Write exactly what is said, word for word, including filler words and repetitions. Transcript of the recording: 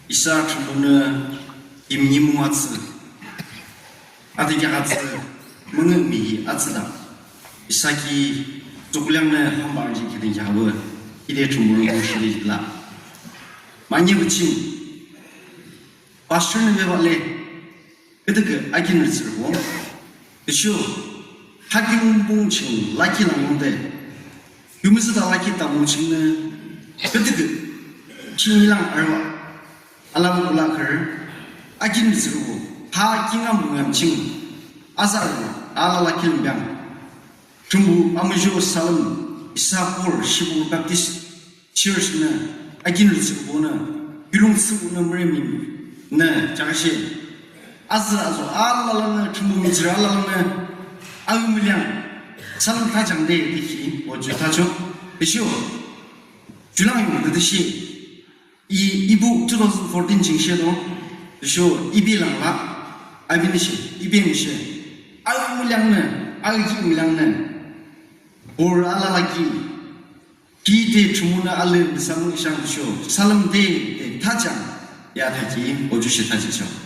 Isa Thrünpuhnü yimnimung atsü, athakhi atsü, müngühmühi atsüdak, isa ki tsukleangnü hanbah arüngkhi dünkheak abü, hide Thrünpuh mung shide la. Mahne pü ching pastornü bebah le, küdükhüh akinrü tsührübo, tüsho ha kiulongpung ching lakhi lang yungde, yumütsüde lakhi tabo chingnü, küdükhüh ching lang arübah, alala kula kharü, akinrü tsührübo, ha kingaünpung yam ching, azarü, alala kilim biang, Thrünpuh amuzho salüm, isa Pur Showuba Baptist Churchnü akinrü tsührübonü, kiulongthsüpuhnü müreminnü jakashe, azü azo alalanü Thrünpuh mihtsürü alalanü amüleang salüm thajangde tiki o ju thachoh. Tüsho ju lang yungde tüshe, I, ibo two thousand fourteen ching shedo, tüsho ibe lang la, abinishe, ibenishe, amüleangnü, alala ki amüleangnü, Pur alala ki, kide Thrünpuhnü alüm nüsa mung ishang tüsho salüm de, de thajang, ya thakhi o jushe thajihchoh.